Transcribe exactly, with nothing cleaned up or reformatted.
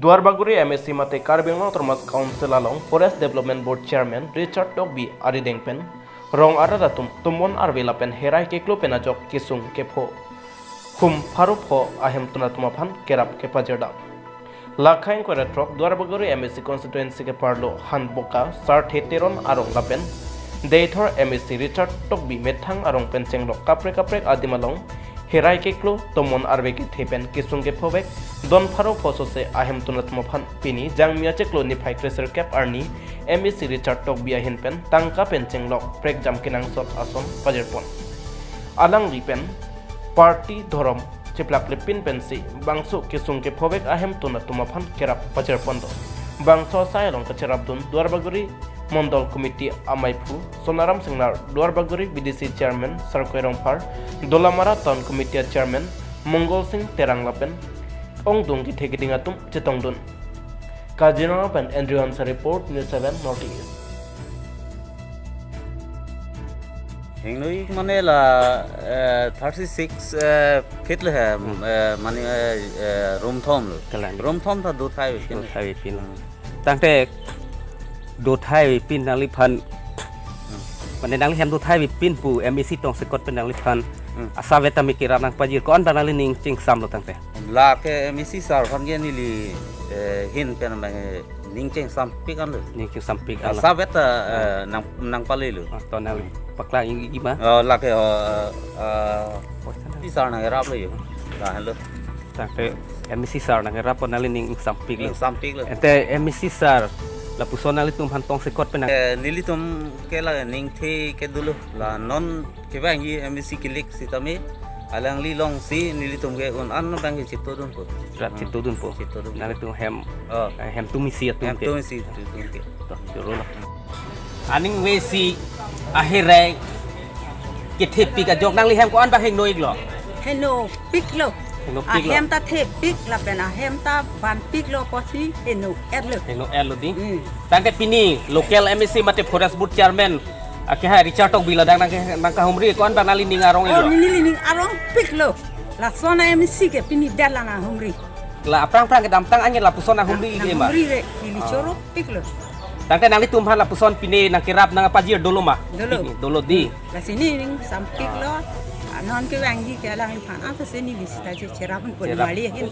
Duarbagori M A C mate Karbi Anglong Autonomous Council along Forest Development Board Chairman Richard Tokbi arideng pen rong arat atum tomon arve lapen herai keklo pen ajok kesung kepho hum pharo pho ahemtun atum aphan kerap kepajirdam. Lakhai ingkoi ra throk Duarbagori M A C constituency keparlo Hanboka Sarthe Teron arong lapen Deithor M A C Richard Tokbi methang arong pen chenglok kaprek kaprek adim along herai keklo tomon arve kethe pen kesung kephovek don pharo pho sose ahemtun atum aphan pini Jangmi achiklo niphai kresirkep arni M A C Richard Tokbi ahin pen tangka pen chenglok prekjam kenangsot ason pajirpon. Alangli pen party dhorom chiplak lepin pensi bangso kesung kephovek ahemtun atum aphan kerap pajirpon do. Bangso asai along kacherapdun Duarbagori Mondol Committee amaiphu Sonaram Singnar, Duarbagori B D C Chairman Sarkoi Rongphar, Dolamara Town Committee Chairman Mongol Sing Terang lapen ongdung kethe keding atum chetongdun. Kaziranga pen Andrew Hansa report, News seven North East. Hingnoi mane la, eh, thirty six, eh, feet le he, Hmm. eh, mane, eh, eh, rumthom lo. Kalang. Rumthom ta dothai pin. Dothai pin. Hmm. Tangte dothai pin nangliphan. Hmm. Mane nangli hem dothai pin pu M A C tongsekot pen nangliphan. Hmm. Asap vet tame kerap nangpajir, ko-an ba nangli ning chingsamlo tangte. Lake M A C sir aphan ke neli, eh, hin pen abang, eh, ning chingsampik anlo. Ning chingsampik anlo. Asap vet ta, eh, nang, nangpalelo. Ah, to nangli paklang inggi ma? Oh, lake, oh, eh, Oh, sana. M A C sir nangkeraplo yo. Lahenlo. Tangte M A C sir nangkerap pon nangli ning sampiklo. Ning sampiklo. Ante M A C sir lapuson nanglitum aphan tongsekot pen nang- Eh, nelitum ke la ningthe ke dolo. La non kevangji M A C kilik sitame alangli alongsi nelitum ke un-an abang ke chitodunpo. Rat Hmm. chitodunpo. Chitodunpo. Nanglitum hem, Oh. eh, hemtun isi atum ke. Hemtun isi atum ke. To, joro lo. Aning vesi aherai kethepik ajok nangli hem ko-an ba hingno-iklo? Hingno piklo. Hingno piklo. Ahem ta thepik lapen ahem ta vanpiklo pusi hingno-etlo. Hingno-etlo dei. Hmm. Tangte pini local M A C mate Forest Board Chairman, ah, kehai Richard Tokbi ladak nang, nangkahumri, ko-an ba nangli ning arong Oh, iklo? Neli ning arong piklo. Lason a-M A C ke pini det la nanghumri. La aphrang aphrang kedamtang anke lapuson nanghumri ke ma? Nanghumri re, neli Ah. choro piklo. Tangte nanglitum aphan lapuson pine nangkerap nangpajir dolo ma? Dolo. Pine, dolo dei. Lasi neli ning sampiklo. Ah. Anon kevangji ke alangliphan, ah, sese neli sita che cherap pon Cherap. Mali ahin.